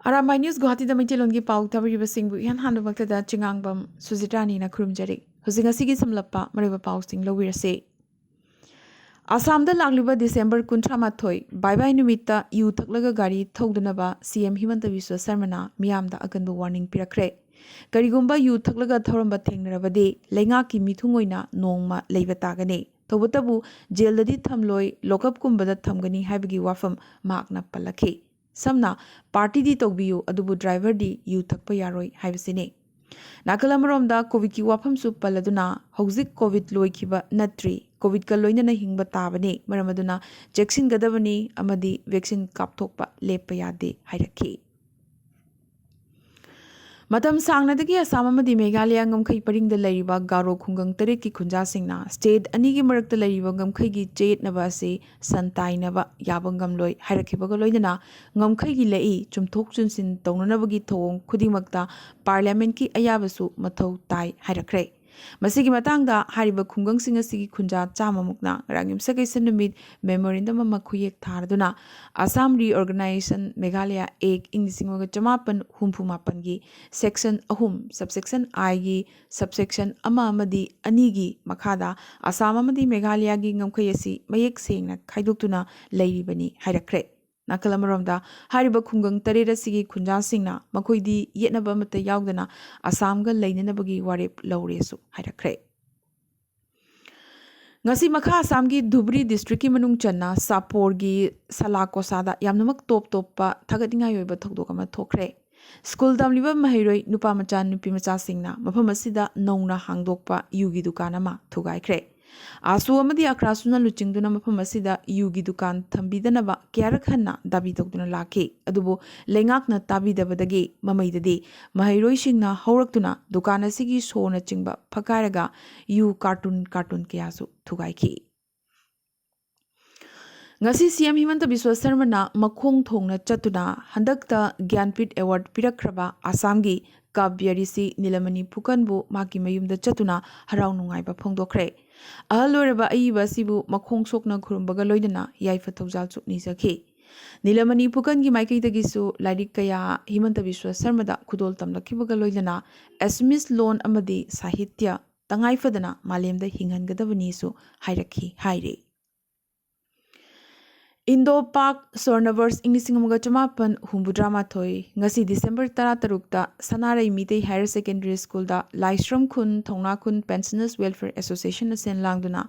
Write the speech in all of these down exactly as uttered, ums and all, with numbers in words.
Arambai news ꯒꯨꯋꯥꯍꯥꯇꯤꯗ ꯃꯩꯇꯩꯂꯣꯟꯒꯤ ꯄꯥꯎ ꯊꯥꯕꯤꯔꯤꯕꯁꯤꯡꯕꯨ ꯏꯍꯥꯟ ꯍꯥꯟꯕꯃꯛꯇꯗ ꯆꯤꯉꯥꯡꯕꯝ ꯁꯨꯖꯤꯇ꯭ꯔꯥꯅꯤꯅ ꯈꯨꯔꯨꯝꯖꯔꯤ꯫ ꯍꯧꯖꯤꯛ ꯉꯁꯤꯒꯤ ꯁꯝꯂꯞꯄ ꯃꯔꯨꯑꯣꯏꯕ ꯄꯥꯎꯁꯤꯡ ꯂꯧꯕꯤꯔꯁꯤ꯫ ꯑꯁꯥꯝꯗ ꯂꯥꯛꯂꯤꯕ ꯗꯤꯁꯦꯝꯕꯔ ꯀꯨꯟꯊ꯭ꯔꯥ ꯃꯥꯊꯣꯏ ꯕꯥꯏ ꯕꯥꯏ ꯅꯨꯃꯤꯠꯇ ꯌꯨ ꯊꯛꯂꯒ ꯒꯥꯔꯤ ꯊꯧꯗꯅꯕ ꯁꯤ ꯑꯦꯝ ꯍꯤꯃꯟꯇ ꯕꯤꯁ꯭ꯋ ꯁꯔꯃꯅ ꯃꯤꯌꯥꯝꯗ ꯑꯀꯟꯕ ꯋꯥꯔꯅꯤꯡ ꯄꯤꯔꯛꯈ꯭ꯔꯦ꯫ ꯀꯔꯤꯒꯨꯝꯕ ꯌꯨ ꯊꯛꯂꯒ ꯊꯧꯔꯝꯕ ꯊꯦꯡꯅꯔꯕꯗꯤ ꯂꯩꯉꯥꯛꯀꯤ ꯃꯤꯊꯨꯡ ꯑꯣꯏꯅ ꯅꯣꯡꯃ ꯂꯩꯕ ꯇꯥꯒꯅꯤ꯫ ꯇꯧꯕꯇꯕꯨ ꯖꯦꯜꯗꯗꯤ ꯊꯝꯂꯣꯏ, ꯂꯣꯀꯞꯀꯨꯝꯕꯗ ꯊꯝꯒꯅꯤ ꯍꯥꯏꯕꯒꯤ ꯋꯥꯐꯝ ꯃꯍꯥꯛꯅ ꯄꯜꯂꯛꯈꯤ꯫ ꯁꯝꯅ, "ꯄꯥꯔꯇꯤꯗꯤ ꯇꯧꯕꯤꯌꯨ, ꯑꯗꯨꯕꯨ ꯗ꯭ꯔꯥꯏꯚꯔꯗꯤ ꯌꯨ ꯊꯛꯄ ꯌꯥꯔꯣꯏ" ꯍꯥꯏꯕꯁꯤꯅꯤ꯫ ꯅꯥꯀꯜ ꯑꯃꯔꯣꯝꯗ ꯀꯣꯚꯤꯗꯀꯤ ꯋꯥꯐꯝꯁꯨ ꯄꯜꯂꯗꯨꯅ, "ꯍꯧꯖꯤꯛ ꯀꯣꯚꯤꯗ ꯂꯣꯏꯈꯤꯕ ꯅꯠꯇ꯭ꯔꯤ, ꯀꯣꯚꯤꯗꯀ ꯂꯣꯏꯅꯅ ꯍꯤꯡꯕ ꯇꯥꯕꯅꯤ, ꯃꯔꯝ ꯑꯗꯨꯅ ꯆꯦꯛꯁꯤꯟꯒꯗꯕꯅꯤ ꯑꯃꯗꯤ ꯚꯦꯛꯁꯤꯟ ꯀꯥꯞꯊꯣꯛꯄ ꯂꯦꯞꯄ ꯌꯥꯗꯦ" ꯍꯥꯏꯔꯛꯈꯤ꯫ ꯃꯇꯝ ꯁꯥꯡꯅꯗꯒꯤ ꯑꯁꯥꯝ ꯑꯃꯗꯤ ꯃꯦꯘꯥꯂꯌꯥ ꯉꯝꯈꯩ ꯄꯔꯤꯡꯗ ꯂꯩꯔꯤꯕ ꯒꯥꯔꯣ ꯈꯨꯡꯒꯪ ꯇꯔꯦꯠꯀꯤ ꯈꯨꯟꯖꯥꯁꯤꯡꯅ ꯁ꯭ꯇꯦꯠ ꯑꯅꯤꯒꯤ ꯃꯔꯛꯇ ꯂꯩꯔꯤꯕ ꯉꯝꯈꯩꯒꯤ ꯆꯌꯦꯠꯅꯕ ꯑꯁꯤ ꯁꯟꯇꯥꯏꯅꯕ ꯌꯥꯕ ꯉꯝꯂꯣꯏ ꯍꯥꯏꯔꯛꯈꯤꯕꯒ ꯂꯣꯏꯅꯅ ꯉꯝꯈꯩꯒꯤ ꯂꯩꯏ ꯆꯨꯝꯊꯣꯛ ꯆꯨꯝꯁꯤꯟ ꯇꯧꯅꯅꯕꯒꯤ ꯊꯧꯑꯣꯡ ꯈꯨꯗꯤꯡꯃꯛꯇ ꯄꯥꯔꯂꯤꯌꯥꯃꯦꯟꯠꯀꯤ ꯑꯌꯥꯕꯁꯨ ꯃꯊꯧ ꯇꯥꯏ ꯍꯥꯏꯔꯛꯈ꯭ꯔꯦ꯫ ꯃꯁꯤꯒꯤ ꯃꯇꯥꯡꯗ ꯍꯥꯏꯔꯤꯕ ꯈꯨꯡꯒꯪꯁꯤꯡ ꯑꯁꯤꯒꯤ ꯈꯨꯟꯖꯥ ꯆꯥꯝꯃꯃꯨꯛꯅ ꯉꯔꯥꯡ ꯌꯨꯝꯁꯀꯩꯁ ꯅꯨꯃꯤꯠ ꯃꯦꯃꯣꯔꯦꯟꯗꯝ ꯑꯃ ꯈꯨꯌꯦꯛ ꯊꯥꯔꯗꯨꯅ ꯑꯁꯥꯝ ꯔꯤꯑꯣꯔꯒꯅꯥꯏꯖꯦꯁꯟ ꯃꯦꯘꯥꯂꯌꯥ ꯑꯦꯛ ꯏꯪ ꯂꯤꯁꯤꯡ ꯑꯃꯒ ꯆꯃꯥꯄꯟ ꯍꯨꯝꯐꯨ ꯃꯥꯄꯟꯒꯤ ꯁꯦꯛꯁꯟ ꯑꯍꯨꯝ, ꯁꯕꯁꯦꯛꯁꯟ ꯑꯥꯏꯒꯤ ꯁꯕꯁꯦꯛꯁꯟ ꯑꯃ ꯑꯃꯗꯤ ꯑꯅꯤꯒꯤ ꯃꯈꯥꯗ ꯑꯁꯥꯝ ꯑꯃꯗꯤ ꯃꯦꯘꯥꯂꯌꯥꯒꯤ ꯉꯝꯈꯩ ꯑꯁꯤ ꯃꯌꯦꯛ ꯁꯦꯡꯅ ꯈꯥꯏꯗꯣꯛꯇꯨꯅ ꯂꯩꯔꯤꯕꯅꯤ ꯍꯥꯏꯔꯛꯈ꯭ꯔꯦ꯫ ꯅꯥꯀꯜ ꯑꯃꯔꯣꯝꯗ ꯍꯥꯏꯔꯤꯕ ꯈꯨꯡꯒꯪ ꯇꯔꯦꯠ ꯑꯁꯤꯒꯤ ꯈꯨꯟꯖꯥꯁꯤꯡꯅ ꯃꯈꯣꯏꯗꯤ ꯌꯦꯠꯅꯕ ꯑꯃꯠꯇ ꯌꯥꯎꯗꯅ ꯑꯁꯥꯝꯒ ꯂꯩꯅꯅꯕꯒꯤ ꯋꯥꯔꯦꯞ ꯂꯧꯔꯦꯁꯨ ꯍꯥꯏꯔꯛꯈ꯭ꯔꯦ꯫ ꯉꯁꯤ ꯃꯈꯥ ꯑꯁꯥꯝꯒꯤ ꯙꯨꯕ꯭ꯔꯤ ꯗꯤꯁꯇ꯭ꯔꯤꯛꯀꯤ ꯃꯅꯨꯡ ꯆꯟꯅ ꯁꯥꯄꯣꯔꯒꯤ ꯁꯂꯥꯀꯣꯁꯥꯗ ꯌꯥꯝꯅꯃꯛ ꯇꯣꯞ ꯇꯣꯞꯄ ꯊꯥꯒꯠꯅꯤꯡꯉꯥꯏ ꯑꯣꯏꯕ ꯊꯧꯗꯣꯛ ꯑꯃ ꯊꯣꯛꯈ꯭ꯔꯦ꯫ ꯁ꯭ꯀꯨꯜ ꯇꯝꯂꯤꯕ ꯃꯍꯩꯔꯣꯏ ꯅꯨꯄꯥ ꯃꯆꯥ ꯅꯨꯄꯤ ꯃꯆꯥꯁꯤꯡꯅ ꯃꯐꯝ ꯑꯁꯤꯗ ꯅꯧꯅ ꯍꯥꯡꯗꯣꯛꯄ ꯌꯨꯒꯤ ꯗꯨꯀꯥꯟ ꯑꯃ ꯊꯨꯒꯥꯏꯈ꯭ꯔꯦ꯫ ꯑꯥꯁꯨ ꯑꯃꯗꯤ ꯑꯈ꯭ꯔꯥꯁꯨꯅ ꯂꯨꯆꯤꯡꯗꯨꯅ ꯃꯐꯝ ꯑꯁꯤꯗ ꯌꯨꯒꯤ ꯗꯨꯀꯥꯟ ꯊꯝꯕꯤꯗꯅꯕ ꯀꯌꯥꯔꯛ ꯍꯟꯅ ꯗꯥꯕꯤ ꯇꯧꯗꯨꯅ ꯂꯥꯛꯈꯤ꯫ ꯑꯗꯨꯕꯨ ꯂꯩꯉꯥꯛꯅ ꯇꯥꯕꯤꯗꯕꯗꯒꯤ ꯃꯃꯩꯗꯗꯤ ꯃꯍꯩꯔꯣꯏꯁꯤꯡꯅ ꯍꯧꯔꯛꯇꯨꯅ ꯗꯨꯀꯥꯟ ꯑꯁꯤꯒꯤ ꯁꯣꯅꯆꯤꯡꯕ ꯐꯛꯀꯥꯏꯔꯒ ꯌꯨ ꯀꯥꯔꯇꯨꯟ ꯀꯥꯔꯇꯨꯟ ꯀꯌꯥꯁꯨ ꯊꯨꯒꯥꯏꯈꯤ꯫ ꯉꯁꯤ ꯁꯤ ꯑꯦꯝ ꯍꯤꯃꯟꯇ ꯕꯤꯁ꯭ꯋ ꯁꯔꯃꯅ ꯃꯈꯣꯡ ꯊꯣꯡꯅ ꯆꯠꯇꯨꯅ ꯍꯟꯗꯛꯇ ꯒ꯭ꯌꯥꯟꯄꯤꯊ ꯑꯦꯋꯥꯔꯗ ꯄꯤꯔꯛꯈ꯭ꯔꯕ ꯑꯁꯥꯝꯒꯤ ꯀꯥꯕ꯭ꯌ ꯔꯤꯁꯤ ꯅꯤꯂꯃꯅꯤ ꯐꯨꯀꯟꯕꯨ ꯃꯍꯥꯛꯀꯤ ꯃꯌꯨꯝꯗ ꯆꯠꯇꯨꯅ ꯍꯔꯥꯎ ꯅꯨꯡꯉꯥꯏꯕ ꯐꯣꯡꯗꯣꯛꯈ꯭ꯔꯦ꯫ ꯑꯍꯜ ꯑꯣꯏꯔꯕ ꯑꯏꯕ ꯑꯁꯤꯕꯨ ꯃꯈꯣꯡ ꯁꯣꯛꯅ ꯈꯨꯔꯨꯝꯕꯒ ꯂꯣꯏꯅꯅ ꯌꯥꯏꯐ ꯊꯧꯖꯥꯜꯁꯨ ꯅꯤꯖꯈꯤ꯫ ꯅꯤꯂꯃꯅꯤ ꯐꯨꯀꯟꯒꯤ ꯃꯥꯏꯀꯩꯗꯒꯤꯁꯨ ꯂꯥꯏꯔꯤꯛ ꯀꯌꯥ ꯍꯤꯃꯟꯇ ꯕꯤꯁ꯭ꯋ ꯁꯔꯃꯗ ꯈꯨꯗꯣꯜ ꯇꯝꯂꯛꯈꯤꯕꯒ ꯂꯣꯏꯅꯅ ꯑꯦꯁꯃꯤꯁ ꯂꯣꯟ ꯑꯃꯗꯤ ꯁꯥꯍꯤꯇ꯭ꯌ ꯇꯉꯥꯏ ꯐꯗꯅ ꯃꯥꯂꯦꯝꯗ ꯍꯤꯡꯍꯟꯒꯗꯕꯅꯤꯁꯨ ꯍꯥꯏꯔꯛꯈꯤ ꯍꯥꯏꯔꯤ꯫ ꯏꯟꯗꯣ ꯄꯥꯛ ꯁ꯭ꯋꯔꯅꯕꯔꯁ ꯏꯪ ꯂꯤꯁꯤꯡ ꯑꯃꯒ ꯆꯃꯥꯄꯟ ꯍꯨꯝꯐꯨꯇꯔꯥ ꯃꯥꯊꯣꯏ, ꯉꯁꯤ ꯗꯤꯁꯦꯝꯕꯔ ꯇꯔꯥꯇꯔꯨꯛꯇ ꯁꯅꯥꯔꯩ ꯃꯤꯇꯩ ꯍꯥꯌꯔ ꯁꯦꯀꯦꯟꯗꯔꯤ ꯁ꯭ꯀꯨꯜꯗ ꯂꯥꯏꯁ꯭ꯔꯝ ꯈꯨꯟ ꯊꯧꯅꯥ ꯈꯨꯟ ꯄꯦꯟꯁꯅꯔꯁ ꯋꯦꯜꯐꯤꯌꯔ ꯑꯦꯁꯣꯁꯤꯌꯦꯁꯟꯅ ꯁꯤꯟ ꯂꯥꯡꯗꯨꯅ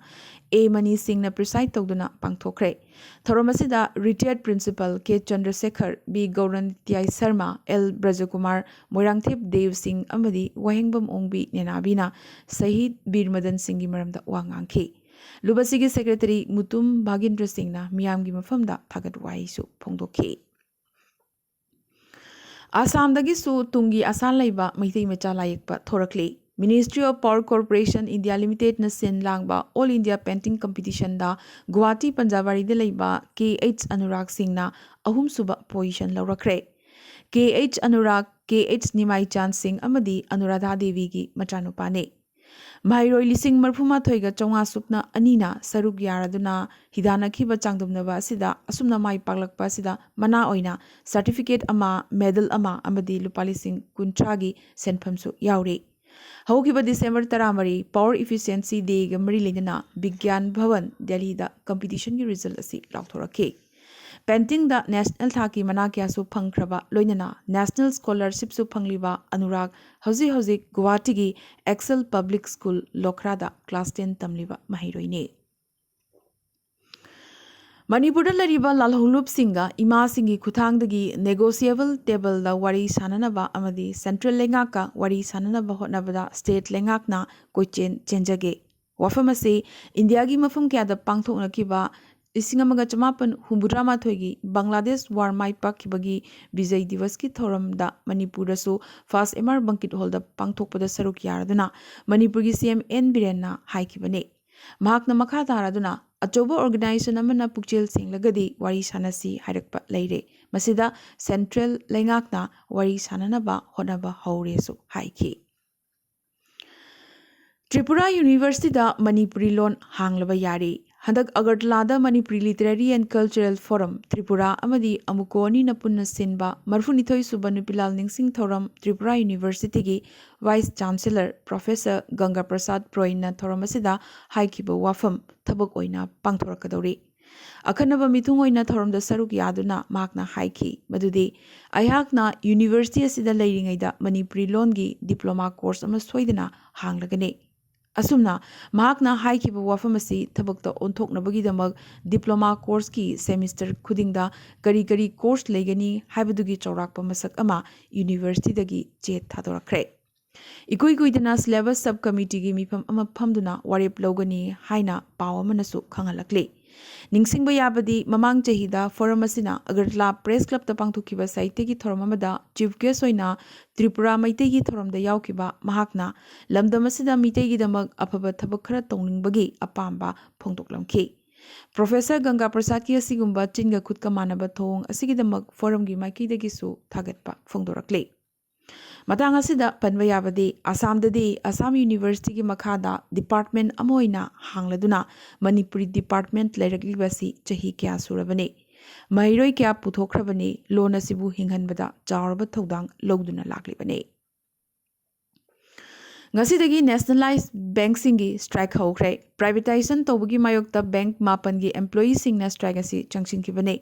ꯑꯦ ꯃꯅꯤ ꯁꯤꯡꯅ ꯄ꯭ꯔꯤꯁꯥꯏꯗ ꯇꯧꯗꯨꯅ ꯄꯥꯡꯊꯣꯛꯈ꯭ꯔꯦ꯫ ꯊꯧꯔꯝ ꯑꯁꯤꯗ ꯔꯤꯇꯥꯌꯔꯗ ꯄ꯭ꯔꯤꯟꯁꯤꯄꯜ ꯀꯦ ꯆꯟꯗ꯭ꯔꯁꯦꯈꯔ, ꯕꯤ ꯒꯧꯔꯅꯤꯇ꯭ꯌꯥꯏ ꯁꯔꯃ, ꯑꯦꯜ ꯕ꯭ꯔꯖꯀꯨꯃꯥꯔ, ꯃꯣꯏꯔꯥꯡꯊꯦꯞ ꯗꯦꯕ ꯁꯤꯡ ꯑꯃꯗꯤ ꯋꯥꯍꯦꯡꯕꯝ ꯑꯣꯡꯕꯤ ꯅꯦꯅꯥꯕꯤꯅ ꯁꯍꯤꯗ ꯕꯤꯔ ꯃꯗꯟ ꯁꯤꯡꯒꯤ ꯃꯔꯝꯗ ꯋꯥ ꯉꯥꯡꯈꯤ꯫ ꯂꯨꯞ ꯑꯁꯤꯒꯤ ꯁꯦꯀ꯭ꯔꯦꯇꯔꯤ ꯃꯨꯇꯨꯝ ꯚꯥꯒꯤꯟꯗ꯭ꯔ ꯁꯤꯡꯅ ꯃꯤꯌꯥꯝꯒꯤ ꯃꯐꯝꯗ ꯊꯥꯒꯠ ꯋꯥꯍꯩꯁꯨ ꯐꯣꯡꯗꯣꯛꯈꯤ꯫ ꯑꯁꯥꯝꯗꯒꯤꯁꯨ ꯇꯨꯡꯒꯤ ꯑꯁꯥ ꯂꯩꯕ ꯃꯩꯇꯩ ꯃꯆꯥ ꯂꯥꯏꯌꯦꯛꯄ ꯊꯣꯔꯛꯂꯤ꯫ Ministry of Power Corporation India Limitedꯅ ꯁꯤꯟ ꯂꯥꯡꯕ All India Painting Competitionꯗ ꯒꯨꯋꯥꯍꯥꯇꯤ ꯄꯟꯖꯥꯕꯥꯔꯤꯗ ꯂꯩꯕ ꯀꯦ ꯑꯩꯆ ꯑꯅꯨꯔꯥꯒ ꯁꯤꯡꯅ ꯑꯍꯨꯝꯁꯨꯕ position ꯂꯧꯔꯛꯈ꯭ꯔꯦ꯫ ꯀꯦ ꯑꯩꯆ ꯑꯅꯨꯔꯥꯒ, ꯀꯦ ꯑꯩꯆ ꯅꯤꯃꯥꯏꯆꯥꯟ ꯁꯤꯡ ꯑꯃꯗꯤ ꯑꯅꯨꯔꯥꯙꯥ ꯗꯦꯕꯤꯒꯤ ꯃꯆꯥꯅꯨꯄꯥꯅꯤ꯫ ꯃꯍꯩꯔꯣꯏ ꯂꯤꯁꯤꯡ ꯃꯔꯤꯐꯨ ꯃꯥꯊꯣꯏꯒ ꯆꯥꯝꯃꯉꯥ ꯁꯨꯞꯅ ꯑꯅꯤꯅ ꯁꯔꯨꯛ ꯌꯥꯔꯗꯨꯅ ꯍꯤꯗꯥꯟꯅꯈꯤꯕ ꯆꯥꯡꯗꯝꯅꯕ ꯑꯁꯤꯗ ꯑꯁꯨꯝꯅ ꯃꯥꯏ ꯄꯥꯛꯂꯛꯄ ꯑꯁꯤꯗ ꯃꯅꯥ ꯑꯣꯏꯅ certificate ꯑꯃ, medal ꯑꯃ ꯑꯃꯗꯤ ꯂꯨꯄꯥ ꯂꯤꯁꯤꯡ ꯀꯨꯟꯊ꯭ꯔꯥꯒꯤ ꯁꯦꯟꯐꯝꯁꯨ ꯌꯥꯎꯔꯤ꯫ ꯍꯧꯈꯤꯕ ꯗꯤꯁꯦꯝꯕꯔ ꯇꯔꯥꯃꯔꯤ Power Efficiency Dayꯒ ꯃꯔꯤ ꯂꯩꯅꯅ ꯕꯤꯒ꯭ꯌꯥꯟ ꯚꯋꯟ, ꯗꯦꯜꯍꯤꯗ competitionꯒꯤ result ꯑꯁꯤ ꯂꯥꯎꯊꯣꯔꯛꯈꯤ꯫ Paintingꯗ national ꯊꯥꯛꯀꯤ ꯃꯅꯥ ꯀꯌꯥꯁꯨ ꯐꯪꯈ꯭ꯔꯕ ꯂꯣꯏꯅꯅ national scholarshipꯁꯨ ꯐꯪꯂꯤꯕ ꯑꯅꯨꯔꯥꯒ ꯍꯧꯖꯤꯛ ꯍꯧꯖꯤꯛ ꯒꯨꯋꯥꯍꯥꯇꯤꯒꯤ Excel Public School ꯂꯣꯈ꯭ꯔꯥꯗ class ten ꯇꯝꯂꯤꯕ ꯃꯍꯩꯔꯣꯏꯅꯤ꯫ ꯃꯅꯤꯄꯨꯔꯗ ꯂꯩꯔꯤꯕ ꯂꯥꯜꯍꯧꯂꯨꯞꯁꯤꯡꯒ ꯏꯃꯥꯁꯤꯡꯒꯤ ꯈꯨꯠꯊꯥꯡꯗꯒꯤ negotiable tableꯗ ꯋꯥꯔꯤ ꯁꯥꯅꯅꯕ ꯑꯃꯗꯤ central ꯂꯩꯉꯥꯛꯀ ꯋꯥꯔꯤ ꯁꯥꯅꯅꯕ ꯍꯣꯠꯅꯕꯗ state ꯂꯩꯉꯥꯛꯅ ꯀꯣꯏꯆꯦꯟ ꯆꯦꯟꯖꯒꯦ꯫ ꯋꯥꯐꯝ ꯑꯁꯤ ꯏꯟꯗꯤꯌꯥꯒꯤ ꯃꯐꯝ ꯀꯌꯥꯗ ꯄꯥꯡꯊꯣꯛꯅꯈꯤꯕ ꯂꯤꯁꯤꯡ ꯑꯃꯒ ꯆꯃꯥꯄꯟ ꯍꯨꯝꯐꯨꯇꯔꯥ ꯃꯥꯊꯣꯏꯒꯤ ꯕꯪꯒ꯭ꯂꯥꯗꯦꯁ war ꯃꯥꯏ ꯄꯥꯛꯈꯤꯕꯒꯤ ꯕꯤꯖꯌ ꯗꯤꯋꯁꯀꯤ ꯊꯧꯔꯝꯗ ꯃꯅꯤꯄꯨꯔꯗꯁꯨ first M R Banquet Hallꯗ ꯄꯥꯡꯊꯣꯛꯄꯗ ꯁꯔꯨꯛ ꯌꯥꯔꯗꯨꯅ ꯃꯅꯤꯄꯨꯔꯒꯤ C M N ꯕꯤꯔꯦꯟꯅ ꯍꯥꯏꯈꯤꯕꯅꯤ꯫ ꯃꯍꯥꯛꯅ ꯃꯈꯥ ꯇꯥꯔꯗꯨꯅ, "ꯑꯆꯧꯕ organization ꯑꯃꯅ ꯄꯨꯛꯆꯦꯜ ꯁꯦꯡꯂꯒꯗꯤ ꯋꯥꯔꯤ ꯁꯥꯅꯁꯤ ꯍꯥꯏꯔꯛꯄ ꯂꯩꯔꯦ꯫ ꯃꯁꯤꯗ central ꯂꯩꯉꯥꯛꯅ ꯋꯥꯔꯤ ꯁꯥꯅꯅꯕ ꯍꯣꯠꯅꯕ ꯍꯧꯔꯦꯁꯨ ꯍꯥꯏꯈꯤ꯫" ꯇ꯭ꯔꯤꯄꯨꯔꯥ Universityꯗ ꯃꯅꯤꯄꯨꯔꯤ ꯂꯣꯟ ꯍꯥꯡꯂꯕ ꯌꯥꯔꯤ꯫ ꯍꯟꯗꯛ ꯑꯒꯔꯇꯂꯥꯗ Manipuri Literary and Cultural Forum Tripura ꯑꯃꯗꯤ ꯑꯃꯨꯀꯣ ꯑꯅꯤꯅ ꯄꯨꯟꯅ ꯁꯤꯟꯕ ꯃꯔꯤꯐꯨꯅꯤꯊꯣꯏ ꯁꯨꯕ ꯅꯨꯄꯤꯂꯥꯜ ꯅꯤꯡꯁꯤꯡ ꯊꯧꯔꯝ ꯇ꯭ꯔꯤꯄꯨꯔꯥ ꯌꯨꯅꯤꯚꯔꯁꯤꯇꯤꯒꯤ Vice Chancellor Professor ꯒꯪꯒꯥ ꯄ꯭ꯔꯁꯥꯗ ꯄ꯭ꯔꯣꯏꯅ ꯊꯧꯔꯝ ꯑꯁꯤꯗ ꯍꯥꯏꯈꯤꯕ ꯋꯥꯐꯝ ꯊꯕꯛ ꯑꯣꯏꯅ ꯄꯥꯡꯊꯣꯔꯛꯀꯗꯧꯔꯤ꯫ ꯑꯈꯟꯅꯕ ꯃꯤꯊꯨꯡ ꯑꯣꯏꯅ ꯊꯧꯔꯝꯗ ꯁꯔꯨꯛ ꯌꯥꯗꯨꯅ ꯃꯍꯥꯛꯅ ꯍꯥꯏꯈꯤ ꯃꯗꯨꯗꯤ, ꯑꯩꯍꯥꯛꯅ ꯌꯨꯅꯤꯚꯔꯁꯤꯇꯤ ꯑꯁꯤꯗ ꯂꯩꯔꯤꯉꯩꯗ ꯃꯅꯤꯄꯨꯔꯤ ꯂꯣꯟꯒꯤ diploma course ꯑꯃ ꯁꯣꯏꯗꯅ ꯍꯥꯡꯂꯒꯅꯤ꯫ ꯑꯁꯨꯝꯅ ꯃꯍꯥꯛꯅ ꯍꯥꯏꯈꯤꯕ ꯋꯥꯐꯝ ꯑꯁꯤ ꯊꯕꯛꯇ ꯑꯣꯟꯊꯣꯛꯅꯕꯒꯤꯗꯃꯛ diploma courseꯀꯤ semester ꯈꯨꯗꯤꯡꯗ ꯀꯔꯤ ꯀꯔꯤ course ꯂꯩꯒꯅꯤ ꯍꯥꯏꯕꯗꯨꯒꯤ ꯆꯥꯎꯔꯥꯛꯄ ꯃꯁꯛ ꯑꯃ ꯌꯨꯅꯤꯚꯔꯁꯤꯇꯤꯗꯒꯤ ꯆꯦ ꯊꯥꯗꯣꯔꯛꯈ꯭ꯔꯦ꯫ ꯏꯀꯨꯏ ꯀꯨꯏꯗꯅ syllabus sub committeeꯒꯤ ꯃꯤꯐꯝ ꯑꯃ ꯐꯝꯗꯨꯅ ꯋꯥꯔꯦꯞ ꯂꯧꯒꯅꯤ ꯍꯥꯏꯅ ꯄꯥꯎ ꯑꯃꯅꯁꯨ ꯈꯪꯍꯜꯂꯛꯂꯤ꯫ ꯅꯤꯡꯁꯤꯡꯕ ꯌꯥꯕꯗꯤ, ꯃꯃꯥꯡ ꯆꯍꯤꯗ forum ꯑꯁꯤꯅ ꯑꯒꯔꯇꯂꯥ Press Clubꯇ ꯄꯥꯡꯊꯣꯛꯈꯤꯕ ꯁꯥꯍꯤꯇ꯭ꯌꯒꯤ ꯊꯧꯔꯝ ꯑꯃꯗ chief guest ꯑꯣꯏꯅ ꯇ꯭ꯔꯤꯄꯨꯔꯥ ꯃꯩꯇꯩꯒꯤ ꯊꯧꯔꯝꯗ ꯌꯥꯎꯈꯤꯕ ꯃꯍꯥꯛꯅ ꯂꯝꯗꯝ ꯑꯁꯤꯗ ꯃꯤꯇꯩꯒꯤꯗꯃꯛ ꯑꯐꯕ ꯊꯕꯛ ꯈꯔ ꯇꯧꯅꯤꯡꯕꯒꯤ ꯑꯄꯥꯝꯕ ꯐꯣꯡꯗꯣꯛꯂꯝꯈꯤ꯫ Professor ꯒꯪꯒꯥ ꯄ꯭ꯔꯁꯥꯗꯀꯤ ꯑꯁꯤꯒꯨꯝꯕ ꯆꯤꯟꯒ ꯈꯨꯠꯀ ꯃꯥꯟꯅꯕ ꯊꯧꯑꯣꯡ ꯑꯁꯤꯒꯤꯗꯃꯛ forumꯒꯤ ꯃꯥꯏꯀꯩꯗꯒꯤꯁꯨ ꯊꯥꯒꯠꯄ ꯐꯣꯡꯗꯣꯔꯛꯂꯤ꯫ ꯃꯇꯥꯡ ꯑꯁꯤꯗ ꯄꯟꯕ ꯌꯥꯕꯗꯤ, ꯑꯁꯥꯝꯗꯗꯤ ꯑꯁꯥꯝ ꯌꯨꯅꯤꯚꯔꯁꯤꯇꯤꯒꯤ ꯃꯈꯥꯗ department ꯑꯃ ꯑꯣꯏꯅ ꯍꯥꯡꯂꯗꯨꯅ ꯃꯅꯤꯄꯨꯔꯤ department ꯂꯩꯔꯛꯂꯤꯕ ꯑꯁꯤ ꯆꯍꯤ ꯀꯌꯥ ꯁꯨꯔꯕꯅꯤ꯫ ꯃꯍꯩꯔꯣꯏ ꯀꯌꯥ ꯄꯨꯊꯣꯛꯈ꯭ꯔꯕꯅꯤ, ꯂꯣꯟ ꯑꯁꯤꯕꯨ ꯍꯤꯡꯍꯟꯕꯗ ꯆꯥꯎꯔꯕ ꯊꯧꯗꯥꯡ ꯂꯧꯗꯨꯅ ꯂꯥꯛꯂꯤꯕꯅꯤ꯫ ꯉꯁꯤꯗꯒꯤ nationalized bankꯁꯤꯡꯒꯤ strike ꯍꯧꯈ꯭ꯔꯦ꯫ Privatization ꯇꯧꯕꯒꯤ ꯃꯥꯌꯣꯛꯇ bank ꯃꯥꯄꯟꯒꯤ employeeꯁꯤꯡꯅ strike ꯑꯁꯤ ꯆꯪꯁꯤꯟꯈꯤꯕꯅꯤ꯫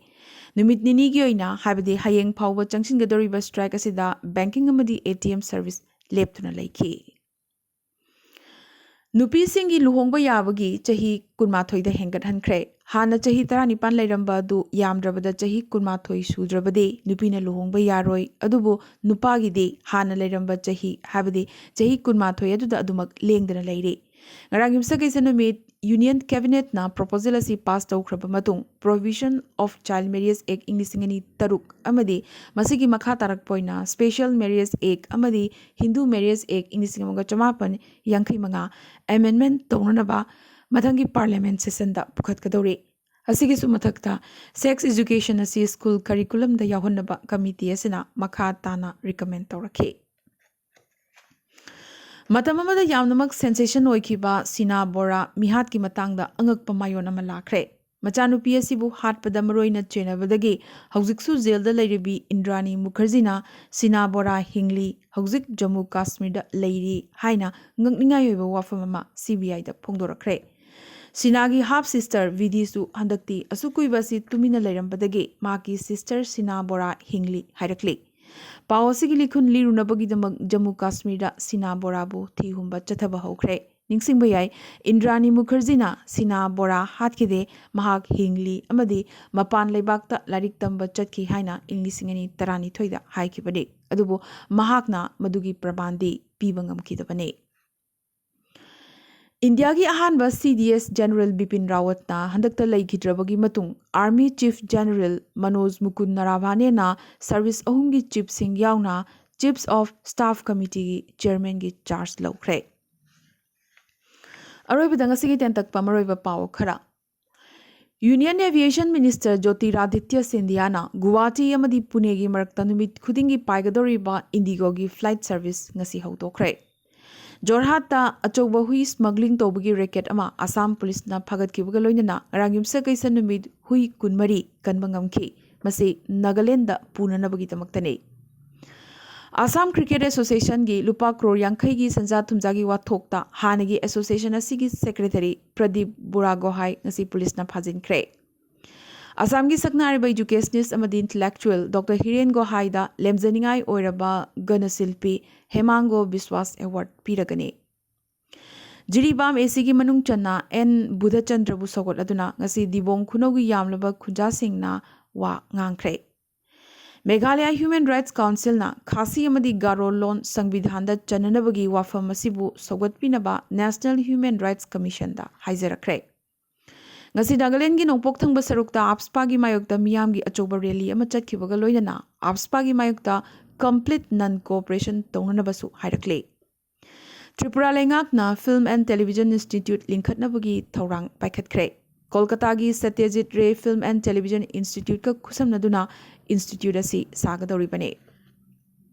ꯅꯨꯃꯤꯠ ꯅꯤꯅꯤꯒꯤ ꯑꯣꯏꯅ, ꯍꯥꯏꯕꯗꯤ ꯍꯌꯦꯡ ꯐꯥꯎꯕ ꯆꯪꯁꯤꯟꯒꯗꯧꯔꯤꯕ strike ꯑꯁꯤꯗ banking ꯑꯃꯗꯤ ATM service ꯂꯦꯞꯇꯨꯅ ꯂꯩꯈꯤ꯫ ꯅꯨꯄꯤꯁꯤꯡꯒꯤ ꯂꯨꯍꯣꯡꯕ ꯌꯥꯕꯒꯤ ꯆꯍꯤ ꯀꯨꯟꯃꯥꯊꯣꯏꯗ ꯍꯦꯟꯒꯠꯍꯟꯈ꯭ꯔꯦ꯫ ꯍꯥꯟꯅ ꯆꯍꯤ ꯇꯔꯥꯅꯤꯄꯥꯟ ꯂꯩꯔꯝꯕ ꯑꯗꯨ ꯌꯥꯝꯗ꯭ꯔꯕꯗ ꯆꯍꯤ ꯀꯨꯟꯃꯥꯊꯣꯏ ꯁꯨꯗ꯭ꯔꯕꯗꯤ ꯅꯨꯄꯤꯅ ꯂꯨꯍꯣꯡꯕ ꯌꯥꯔꯣꯏ꯫ ꯑꯗꯨꯕꯨ ꯅꯨꯄꯥꯒꯤꯗꯤ ꯍꯥꯟꯅ ꯂꯩꯔꯝꯕ ꯆꯍꯤ, ꯍꯥꯏꯕꯗꯤ ꯆꯍꯤ ꯀꯨꯟꯃꯥꯊꯣꯏ ꯑꯗꯨꯗ ꯑꯗꯨꯃꯛ ꯂꯦꯡꯗꯅ ꯂꯩꯔꯤ꯫ ꯉꯔꯥꯡ ꯌꯨꯝꯁꯀꯩꯁ ꯅꯨꯃꯤꯠ Union Cabinetꯅ proposal ꯑꯁꯤ pass ꯇꯧꯈ꯭ꯔꯕ ꯃꯇꯨꯡ, Prohibition of Child Marriage Act ꯏꯪ ꯂꯤꯁꯤꯡ ꯑꯅꯤ ꯇꯔꯨꯛ ꯑꯃꯗꯤ ꯃꯁꯤꯒꯤ ꯃꯈꯥ ꯇꯥꯔꯛꯄ ꯑꯣꯏꯅ Special Marriage Act ꯑꯃꯗꯤ Hindu Marriage Act ꯏꯪ ꯂꯤꯁꯤꯡ ꯑꯃꯒ ꯆꯃꯥꯄꯟ ꯌꯥꯡꯈꯩ ꯃꯉꯥ amendment ꯇꯧꯅꯅꯕ ꯃꯊꯪꯒꯤ parliament sessionꯗ ꯄꯨꯈꯠꯀꯗꯧꯔꯤ꯫ ꯑꯁꯤꯒꯤꯁꯨ ꯃꯊꯛꯇ, sex education ꯑꯁꯤ school curriculumꯗ ꯌꯥꯎꯍꯟꯅꯕ committee ꯑꯁꯤꯅ ꯃꯈꯥ ꯇꯥꯅ recommend ꯇꯧꯔꯛꯈꯤ꯫ ꯃꯇꯝ ꯑꯃꯗ ꯌꯥꯝꯅꯃꯛ sensation ꯑꯣꯏꯈꯤꯕ ꯁꯤꯅꯥ ꯕꯣꯔꯥ ꯃꯤꯍꯥꯠꯀꯤ ꯃꯇꯥꯡꯗ ꯑꯉꯛꯄ ꯃꯥꯌꯣꯟ ꯑꯃ ꯂꯥꯛꯈ꯭ꯔꯦ꯫ ꯃꯆꯥꯅꯨꯄꯤ ꯑꯁꯤꯕꯨ ꯍꯥꯠꯄꯗ ꯃꯔꯣꯏꯅ ꯆꯦꯟꯅꯕꯗꯒꯤ ꯍꯧꯖꯤꯛꯁꯨ ꯖꯦꯜꯗ ꯂꯩꯔꯤꯕꯤ ꯏꯟꯗ꯭ꯔꯥꯅꯤ ꯃꯨꯈꯔꯖꯤꯅ ꯁꯤꯅꯥ ꯕꯣꯔꯥ ꯍꯤꯡꯂꯤ, ꯍꯧꯖꯤꯛ ꯖꯝꯃꯨ ꯀꯥꯁꯃꯤꯔꯗ ꯂꯩꯔꯤ ꯍꯥꯏꯅ ꯉꯛꯅꯤꯡꯉꯥꯏ ꯑꯣꯏꯕ ꯋꯥꯐꯝ ꯑꯃ CBIꯗ ꯐꯣꯡꯗꯣꯔꯛꯈ꯭ꯔꯦ꯫ ꯁꯤꯅꯥꯒꯤ half sister ꯕꯤꯗꯤꯁꯨ ꯍꯟꯗꯛꯇꯤ ꯑꯁꯨꯛ ꯀꯨꯏꯕ ꯑꯁꯤ ꯇꯨꯃꯤꯟꯅ ꯂꯩꯔꯝꯕꯗꯒꯤ ꯃꯍꯥꯛꯀꯤ sister ꯁꯤꯅꯥ ꯕꯣꯔꯥ ꯍꯤꯡꯂꯤ ꯍꯥꯏꯔꯛꯂꯤ꯫ ꯄꯥꯎ ꯑꯁꯤꯒꯤ ꯂꯤꯈꯨꯟ ꯂꯤꯔꯨꯅꯕꯒꯤꯗꯃꯛ ꯖꯝꯃꯨ ꯀꯥꯁꯃꯤꯔꯗ ꯁꯤꯅꯥ ꯕꯣꯔꯥꯕꯨ ꯊꯤ ꯍꯨꯝꯕ ꯆꯠꯊꯕ ꯍꯧꯈ꯭ꯔꯦ꯫ ꯅꯤꯡꯁꯤꯡꯕ ꯌꯥꯏ, ꯏꯟꯗ꯭ꯔꯥꯅꯤ ꯃꯨꯈꯔꯖꯤꯅ ꯁꯤꯅꯥ ꯕꯣꯔꯥ ꯍꯥꯠꯈꯤꯗꯦ, ꯃꯍꯥꯛ ꯍꯤꯡꯂꯤ ꯑꯃꯗꯤ ꯃꯄꯥꯟ ꯂꯩꯕꯥꯛꯇ ꯂꯥꯏꯔꯤꯛ ꯇꯝꯕ ꯆꯠꯈꯤ ꯍꯥꯏꯅ ꯏꯪ ꯂꯤꯁꯤꯡ ꯑꯅꯤ ꯇꯔꯥꯅꯤꯊꯣꯏꯗ ꯍꯥꯏꯈꯤꯕꯅꯤ꯫ ꯑꯗꯨꯕꯨ ꯃꯍꯥꯛꯅ ꯃꯗꯨꯒꯤ ꯄ꯭ꯔꯃꯥꯟꯗꯤ ꯄꯤꯕ ꯉꯝꯈꯤꯗꯕꯅꯤ꯫ ꯏꯟꯗꯤꯌꯥꯒꯤ ꯑꯍꯥꯟꯕ CDS General ꯕꯤꯄꯤꯟ ꯔꯥꯋꯠꯅ ꯍꯟꯗꯛꯇ ꯂꯩꯈꯤꯗ꯭ꯔꯕꯒꯤ ꯃꯇꯨꯡ Army Chief General Manoj ꯃꯨꯀꯨꯟ ꯅꯔꯥꯚꯥꯅꯦꯅ service ꯑꯍꯨꯝꯒꯤ chiefꯁꯤꯡ ꯌꯥꯎꯅ Chiefs of Staff Committeeꯒꯤ chairmanꯒꯤ charge ꯂꯧꯈ꯭ꯔꯦ꯫ ꯑꯔꯣꯏꯕꯗ ꯉꯁꯤꯒꯤ ꯇꯦꯟꯇꯛꯄ ꯃꯔꯨꯑꯣꯏꯕ ꯄꯥꯎ ꯈꯔ꯫ Union Aviation Minister ꯖꯣꯇꯤꯔꯥꯗꯤꯇ꯭ꯌ ꯁꯤꯟꯙꯤꯌꯥꯅ ꯒꯨꯋꯥꯍꯥꯇꯤ ꯑꯃꯗꯤ ꯄꯨꯅꯦꯒꯤ ꯃꯔꯛꯇ ꯅꯨꯃꯤꯠ ꯈꯨꯗꯤꯡꯒꯤ ꯄꯥꯏꯒꯗꯧꯔꯤꯕ IndiGoꯒꯤ flight service ꯉꯁꯤ ꯍꯧꯗꯣꯛꯈ꯭ꯔꯦ꯫ ꯖꯣꯔꯍꯥꯠꯇ ꯑꯆꯧꯕ ꯍꯨꯏ smuggling ꯇꯧꯕꯒꯤ racket ꯑꯃ ꯑꯁꯥꯝ ꯄꯨꯂꯤꯁꯅ ꯐꯥꯒꯠꯈꯤꯕꯒ ꯂꯣꯏꯅꯅ ꯉꯔꯥꯡ ꯌꯨꯝꯁꯀꯩꯁ ꯅꯨꯃꯤꯠ ꯍꯨꯏ ꯀꯨꯟꯃꯔꯤ ꯀꯟꯕ ꯉꯝꯈꯤ꯫ ꯃꯁꯤ ꯅꯥꯒꯥꯂꯦꯟꯗ ꯄꯨꯅꯅꯕꯒꯤꯗꯃꯛꯇꯅꯤ꯫ ꯑꯁꯥꯝ Cricket Associationꯒꯤ ꯂꯨꯄꯥ ꯀ꯭ꯔꯣꯔ ꯌꯥꯡꯈꯩꯒꯤ ꯁꯦꯟꯖꯥ ꯊꯨꯝꯖꯥꯒꯤ ꯋꯥꯊꯣꯛꯇ ꯍꯥꯟꯅꯒꯤ association ꯑꯁꯤꯒꯤ secretary ꯄ꯭ꯔꯗꯤꯞ ꯕꯨꯔꯥꯒꯣꯍꯥꯏ ꯉꯁꯤ ꯄꯨꯂꯤꯁꯅ ꯐꯥꯖꯤꯟꯈ꯭ꯔꯦ꯫ ꯑꯁꯥꯝꯒꯤ ꯁꯛꯅꯥꯏꯔꯕ educationist ꯑꯃꯗꯤ intellectual ꯗꯣꯛꯇꯔ ꯍꯤꯔꯦꯟ ꯒꯣꯍꯥꯏꯗ ꯂꯦꯝꯖꯅꯤꯡꯉꯥꯏ ꯑꯣꯏꯔꯕ ꯒꯅꯁꯤꯜꯄꯤ ꯍꯦꯃꯥꯡꯒꯣ ꯕꯤꯁ꯭ꯋꯥꯁ award ꯄꯤꯔꯒꯅꯤ꯫ ꯖꯤꯔꯤꯕꯥꯝ ACꯒꯤ ꯃꯅꯨꯡ ꯆꯟꯅ ꯑꯦꯟ ꯕꯨꯙꯆꯟꯗ꯭ꯔꯕꯨ ꯁꯧꯒꯠꯂꯗꯨꯅ ꯉꯁꯤ ꯗꯤꯕꯣꯡ ꯈꯨꯅꯧꯒꯤ ꯌꯥꯝꯂꯕ ꯈꯨꯟꯖꯥꯁꯤꯡꯅ ꯋꯥ ꯉꯥꯡꯈ꯭ꯔꯦ꯫ ꯃꯦꯘꯥꯂꯌ Human Rights Councilꯅ ꯈꯥꯁꯤ ꯑꯃꯗꯤ ꯒꯥꯔꯣ ꯂꯣꯟ ꯁꯪꯕꯤꯙꯥꯟꯗ ꯆꯟꯅꯅꯕꯒꯤ ꯋꯥꯐꯝ ꯑꯁꯤꯕꯨ ꯁꯧꯒꯠꯄꯤꯅꯕ National Human Rights Commissionꯗ ꯍꯥꯏꯖꯔꯛꯈ꯭ꯔꯦ꯫ ꯉꯁꯤ ꯅꯥꯒꯥꯂꯦꯟꯗꯒꯤ ꯅꯣꯡꯄꯣꯛ ꯊꯪꯕ ꯁꯔꯨꯛꯇ AFSPAꯒꯤ ꯃꯥꯌꯣꯛꯇ ꯃꯤꯌꯥꯝꯒꯤ ꯑꯆꯧꯕ rally ꯑꯃ ꯆꯠꯈꯤꯕꯒ ꯂꯣꯏꯅꯅ AFSPAꯒꯤ ꯃꯥꯌꯣꯛꯇ complete non cooperation ꯇꯧꯅꯅꯕꯁꯨ ꯍꯥꯏꯔꯛꯂꯦ꯫ ꯇ꯭ꯔꯤꯄꯨꯔꯥ ꯂꯩꯉꯥꯛꯅ Film and Television Institute ꯂꯤꯡꯈꯠꯅꯕꯒꯤ ꯊꯧꯔꯥꯡ ꯄꯥꯏꯈꯠꯈ꯭ꯔꯦ꯫ ꯀꯣꯜꯀꯇꯥꯒꯤ ꯁꯇ꯭ꯌꯖꯤꯠ ꯔꯦ Film and Television Instituteꯀ ꯈꯨꯠꯁꯝꯅꯗꯨꯅ institute ꯑꯁꯤ ꯁꯥꯒꯗꯧꯔꯤꯕꯅꯤ꯫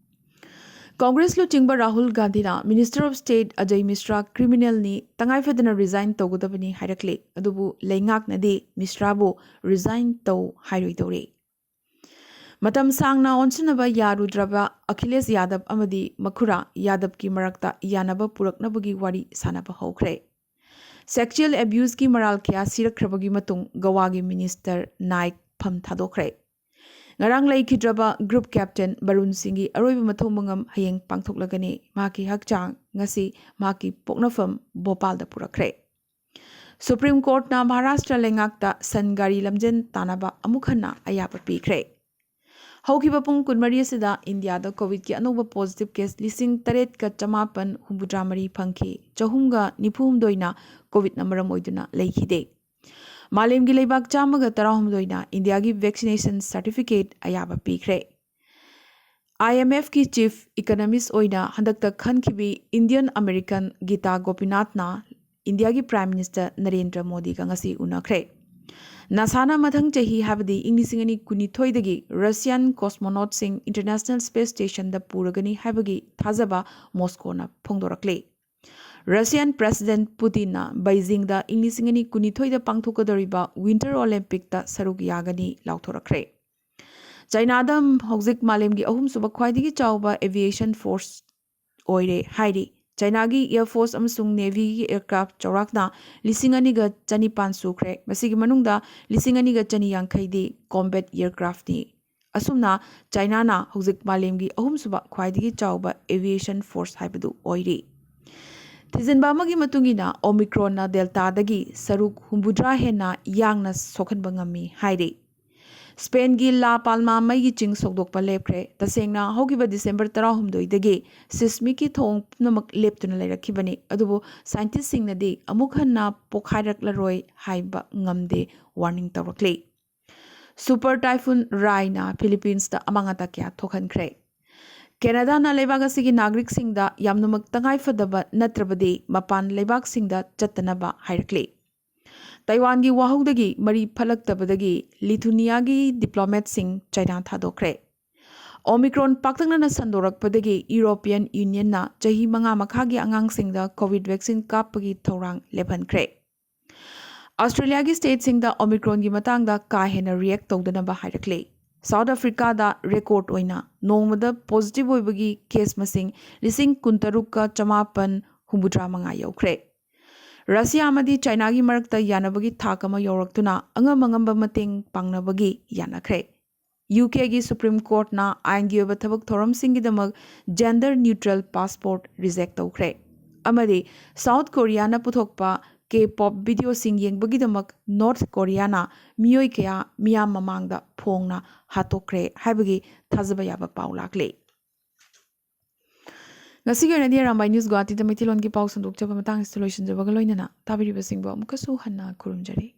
ꯀꯣꯡꯒ꯭ꯔꯦꯁ ꯂꯨꯆꯤꯡꯕ ꯔꯥꯍꯨꯜ ꯒꯥꯟꯙꯤꯅ Minister of State Ajay Mishra criminalꯅꯤ, ꯇꯉꯥꯏꯐꯗꯅ resign ꯇꯧꯒꯗꯕꯅꯤ ꯍꯥꯏꯔꯛꯂꯤ꯫ ꯑꯗꯨꯕꯨ ꯂꯩꯉꯥꯛꯅꯗꯤ Mishraꯕꯨ resign ꯇꯧ ꯍꯥꯏꯔꯣꯏꯗꯧꯔꯤ꯫ ꯃꯇꯝ ꯁꯥꯡꯅ ꯑꯣꯟꯁꯤꯟꯅꯕ ꯌꯥꯔꯨꯗ꯭ꯔꯕ ꯑꯈꯤꯂꯦꯁ ꯌꯥꯗꯕ ꯑꯃꯗꯤ ꯃꯈꯨꯔꯥ ꯌꯥꯗꯕꯀꯤ ꯃꯔꯛꯇ ꯌꯥꯅꯕ ꯄꯨꯔꯛꯅꯕꯒꯤ ꯋꯥꯔꯤ ꯁꯥꯟꯅꯕ ꯍꯧꯈ꯭ꯔꯦ꯫ Sexual abuseꯀꯤ ꯃꯔꯥꯜ ꯀꯌꯥ ꯁꯤꯔꯛꯈ꯭ꯔꯕꯒꯤ ꯃꯇꯨꯡ ꯒꯋꯥꯒꯤ Minister ꯅꯥꯏꯛ ꯐꯝ ꯊꯥꯗꯣꯛꯈ꯭ꯔꯦ꯫ ꯉꯔꯥꯡ ꯂꯩꯈꯤꯗ꯭ꯔꯕ group captain ꯕꯔꯨꯟ ꯁꯤꯡꯒꯤ ꯑꯔꯣꯏꯕ ꯃꯊꯧ ꯃꯉꯝ ꯍꯌꯦꯡ ꯄꯥꯡꯊꯣꯛꯂꯒꯅꯤ꯫ ꯃꯍꯥꯛꯀꯤ ꯍꯛꯆꯥꯡ ꯉꯁꯤ ꯃꯍꯥꯛꯀꯤ ꯄꯣꯛꯅꯐꯝ ꯚꯣꯄꯥꯜꯗ ꯄꯨꯔꯛꯈ꯭ꯔꯦ꯫ Supreme Courtꯅ ꯃꯍꯥꯔꯥꯁꯇ꯭ꯔ ꯂꯩꯉꯥꯛꯇ ꯁꯟ ꯒꯥꯔꯤ ꯂꯝꯖꯦꯟ ꯇꯥꯟꯅꯕ ꯑꯃꯨꯛ ꯍꯟꯅ ꯑꯌꯥꯕ ꯄꯤꯈ꯭ꯔꯦ꯫ ꯍꯧꯈꯤꯕ ꯄꯨꯡ ꯀꯨꯟꯃꯔꯤ ꯑꯁꯤꯗ ꯏꯟꯗꯤꯌꯥꯗ COVIDꯀꯤ ꯑꯅꯧꯕ positive case ꯂꯤꯁꯤꯡ ꯇꯔꯦꯠꯀ ꯆꯃꯥꯄꯟ ꯍꯨꯝꯐꯨꯇꯔꯥ ꯃꯔꯤ ꯐꯪꯈꯤ꯫ ꯆꯍꯨꯝꯒ ꯅꯤꯐꯨ ꯍꯨꯝꯗꯣꯏꯅ COVIDꯅ ꯃꯔꯝ ꯑꯣꯏꯗꯨꯅ ꯂꯩꯈꯤꯗꯦ꯫ ꯃꯥꯂꯦꯝꯒꯤ ꯂꯩꯕꯥꯛ ꯆꯥꯝꯃꯒ ꯇꯔꯥꯍꯨꯝꯗꯣꯏꯅ ꯏꯟꯗꯤꯌꯥꯒꯤ vaccination certificate ꯑꯌꯥꯕ ꯄꯤꯈ꯭ꯔꯦ꯫ IMFꯀꯤ Chief Economist ꯑꯣꯏꯅ ꯍꯟꯗꯛꯇ ꯈꯟꯈꯤꯕꯤ Indian American ꯒꯤꯇꯥ ꯒꯣꯄꯤꯅꯥꯊꯅ ꯏꯟꯗꯤꯌꯥꯒꯤ Prime Minister ꯅꯔꯦꯟꯗ꯭ꯔ ꯃꯣꯗꯤꯒ ꯉꯁꯤ ꯎꯅꯈ꯭ꯔꯦ꯫ NASAꯅ ꯃꯊꯪ ꯆꯍꯤ, ꯍꯥꯏꯕꯗꯤ ꯏꯪ ꯂꯤꯁꯤꯡ ꯑꯅꯤ ꯀꯨꯟꯅꯤꯊꯣꯏꯗꯒꯤ Russian cosmonautꯁꯤꯡ International Space Stationꯗ ꯄꯨꯔꯒꯅꯤ ꯍꯥꯏꯕꯒꯤ ꯊꯥꯖꯕ ꯃꯣꯁꯀꯣꯅ ꯐꯣꯡꯗꯣꯔꯛꯂꯤ꯫ Russian President Putinꯅ ꯕꯩꯖꯤꯡꯗ ꯏꯪ ꯂꯤꯁꯤꯡ ꯑꯅꯤ ꯀꯨꯟꯅꯤꯊꯣꯏꯗ ꯄꯥꯡꯊꯣꯛꯀꯗꯧꯔꯤꯕ Winter Olympicꯇ ꯁꯔꯨꯛ ꯌꯥꯒꯅꯤ ꯂꯥꯎꯊꯣꯔꯛꯈ꯭ꯔꯦ꯫ ꯆꯥꯏꯅꯥꯗ ꯍꯧꯖꯤꯛ ꯃꯥꯂꯦꯝꯒꯤ ꯑꯍꯨꯝꯁꯨꯕ ꯈ꯭ꯋꯥꯏꯗꯒꯤ ꯆꯥꯎꯕ aviation force ꯑꯣꯏꯔꯦ ꯍꯥꯏꯔꯤ꯫ ꯆꯥꯏꯅꯥꯒꯤ Air Force ꯑꯃꯁꯨꯡ Navyꯒꯤ aircraft ꯆꯥꯎꯔꯥꯛꯅ ꯂꯤꯁꯤꯡ ꯑꯅꯤꯒ ꯆꯅꯤꯄꯥꯟ ꯁꯨꯈ꯭ꯔꯦ꯫ ꯃꯁꯤꯒꯤ ꯃꯅꯨꯡꯗ ꯂꯤꯁꯤꯡ ꯑꯅꯤꯒ ꯆꯅꯤ ꯌꯥꯡꯈꯩꯗꯤ combat aircraftꯅꯤ꯫ ꯑꯁꯨꯝꯅ ꯆꯥꯏꯅꯥꯅ ꯍꯧꯖꯤꯛ ꯃꯥꯂꯦꯝꯒꯤ ꯑꯍꯨꯝꯁꯨꯕ ꯈ꯭ꯋꯥꯏꯗꯒꯤ ꯆꯥꯎꯕ aviation force ꯍꯥꯏꯕꯗꯨ ꯑꯣꯏꯔꯤ꯫ ꯊꯤꯖꯤꯟꯕ ꯑꯃꯒꯤ ꯃꯇꯨꯡ ꯏꯟꯅ, Omicronꯅ Deltaꯗꯒꯤ ꯁꯔꯨꯛ ꯍꯨꯝꯐꯨꯇꯔꯥ ꯍꯦꯟꯅ ꯌꯥꯡꯅ ꯁꯣꯛꯍꯟꯕ ꯉꯝꯃꯤ ꯍꯥꯏꯔꯤ꯫ Spainꯒꯤ La Palma ꯃꯩꯒꯤ ꯆꯤꯡ ꯁꯧꯗꯣꯛꯄ ꯂꯦꯞꯈ꯭ꯔꯦ꯫ ꯇꯁꯦꯡꯅ, ꯍꯧꯈꯤꯕ December ꯇꯔꯥꯍꯨꯝꯗꯣꯏꯗꯒꯤ seismicꯀꯤ ꯊꯧꯑꯣꯡ ꯄꯨꯝꯅꯃꯛ ꯂꯦꯞꯇꯨꯅ ꯂꯩꯔꯛꯈꯤꯕꯅꯤ, ꯑꯗꯨꯕꯨ scientistꯁꯤꯡꯅꯗꯤ ꯑꯃꯨꯛ ꯍꯟꯅ ꯄꯣꯈꯥꯏꯔꯛꯂꯔꯣꯏ ꯍꯥꯏꯕ ꯉꯝꯗꯦ warning ꯇꯧꯔꯛꯂꯤ꯫ Super Typhoon Raiꯅ Philippinesꯇ ꯑꯃꯥꯡ ꯑꯇꯥ ꯀꯌꯥ ꯊꯣꯛꯍꯟꯈ꯭ꯔꯦ꯫ ꯀꯦꯅꯥꯗꯥꯅ ꯂꯩꯕꯥꯛ ꯑꯁꯤꯒꯤ ꯅꯥꯒꯔꯤꯛꯁꯤꯡꯗ ꯌꯥꯝꯅꯃꯛ ꯇꯉꯥꯏ ꯐꯗꯕ ꯅꯠꯇ꯭ꯔꯕꯗꯤ ꯃꯄꯥꯟ ꯂꯩꯕꯥꯛꯁꯤꯡꯗ ꯆꯠꯇꯅꯕ ꯍꯥꯏꯔꯛꯂꯤ꯫ ꯇꯥꯏꯋꯥꯟꯒꯤ ꯋꯥꯍꯧꯗꯒꯤ ꯃꯔꯤ ꯐꯠꯂꯛꯇꯕꯗꯒꯤ ꯂꯤꯊꯨꯅꯤꯌꯥꯒꯤ diplomatꯁꯤꯡ ꯆꯥꯏꯅꯥ ꯊꯥꯗꯣꯛꯈ꯭ꯔꯦ꯫ Omicron ꯄꯥꯛꯇꯛꯅꯅ ꯁꯟꯗꯣꯔꯛꯄꯗꯒꯤ European Unionꯅ ꯆꯍꯤ ꯃꯉꯥ ꯃꯈꯥꯒꯤ ꯑꯉꯥꯡꯁꯤꯡꯗ COVID vaccine ꯀꯥꯞꯄꯒꯤ ꯊꯧꯔꯥꯡ ꯂꯦꯞꯍꯟꯈ꯭ꯔꯦ꯫ ꯑꯁꯇ꯭ꯔꯦꯂꯤꯌꯥꯒꯤ ꯁ꯭ꯇꯦꯠꯁꯤꯡꯗ Omicronꯒꯤ ꯃꯇꯥꯡꯗ ꯀꯥ ꯍꯦꯟꯅ react ꯇꯧꯗꯅꯕ ꯍꯥꯏꯔꯛꯂꯦ꯫ ꯁꯥꯎꯠ ꯑꯐ꯭ꯔꯤꯀꯥꯗ record ꯑꯣꯏꯅ ꯅꯣꯡꯃꯗ positive ꯑꯣꯏꯕꯒꯤ case ꯃꯁꯤꯡ ꯂꯤꯁꯤꯡ ꯀꯨꯟꯇꯔꯨꯛꯀ ꯆꯃꯥꯄꯟ ꯍꯨꯝꯐꯨꯇꯔꯥ ꯃꯉꯥ ꯌꯧꯈ꯭ꯔꯦ꯫ ꯔꯁꯤꯌꯥ ꯑꯃꯗꯤ ꯆꯥꯏꯅꯥꯒꯤ ꯃꯔꯛꯇ ꯌꯥꯅꯕꯒꯤ ꯊꯥꯛ ꯑꯃ ꯌꯧꯔꯛꯇꯨꯅ ꯑꯉꯝ ꯑꯉꯝꯕ ꯃꯇꯦꯡ ꯄꯥꯡꯅꯕꯒꯤ ꯌꯥꯅꯈ꯭ꯔꯦ꯫ UKꯒꯤ Supreme Courtꯅ ꯑꯥꯏꯟꯒꯤ ꯑꯣꯏꯕ ꯊꯕꯛ ꯊꯧꯔꯝꯁꯤꯡꯒꯤꯗꯃꯛ gender neutral passport reject ꯇꯧꯈ꯭ꯔꯦ꯫ ꯑꯃꯗꯤ ꯁꯥꯎꯠ ꯀꯣꯔꯤꯌꯥꯅ ꯄꯨꯊꯣꯛꯄ K-pop videoꯁꯤꯡ ꯌꯦꯡꯕꯒꯤꯗꯃꯛ ꯅꯣꯔꯠ ꯀꯣꯔꯤꯌꯥꯅ ꯃꯤꯑꯣꯏ ꯀꯌꯥ ꯃꯤꯌꯥꯝ ꯃꯃꯥꯡꯗ ꯐꯣꯡꯅ ꯍꯥꯠꯇꯣꯛꯈ꯭ꯔꯦ ꯍꯥꯏꯕꯒꯤ ꯊꯥꯖꯕ ꯌꯥꯕ ꯄꯥꯎ ꯂꯥꯛꯂꯤ꯫ ꯉꯁꯤꯒꯤ ꯑꯣꯏꯅꯗꯤ ꯑꯔꯥꯝꯕꯥꯏ ꯅ꯭ꯌꯨꯁ ꯒꯨꯋꯥꯍꯥꯇꯤꯗ ꯃꯩꯇꯩꯂꯣꯟꯒꯤ ꯄꯥꯎ ꯁꯟꯗꯣꯛꯆꯕ ꯃꯇꯥꯡ ꯑꯁꯤꯗ ꯂꯣꯏꯁꯤꯟꯖꯕꯒ ꯂꯣꯏꯅꯅ ꯇꯥꯕꯤꯔꯤꯕꯁꯤꯡꯕꯨ ꯑꯃꯨꯛꯀꯁꯨ ꯍꯟꯅ ꯈꯨꯔꯨꯝꯖꯔꯤ꯫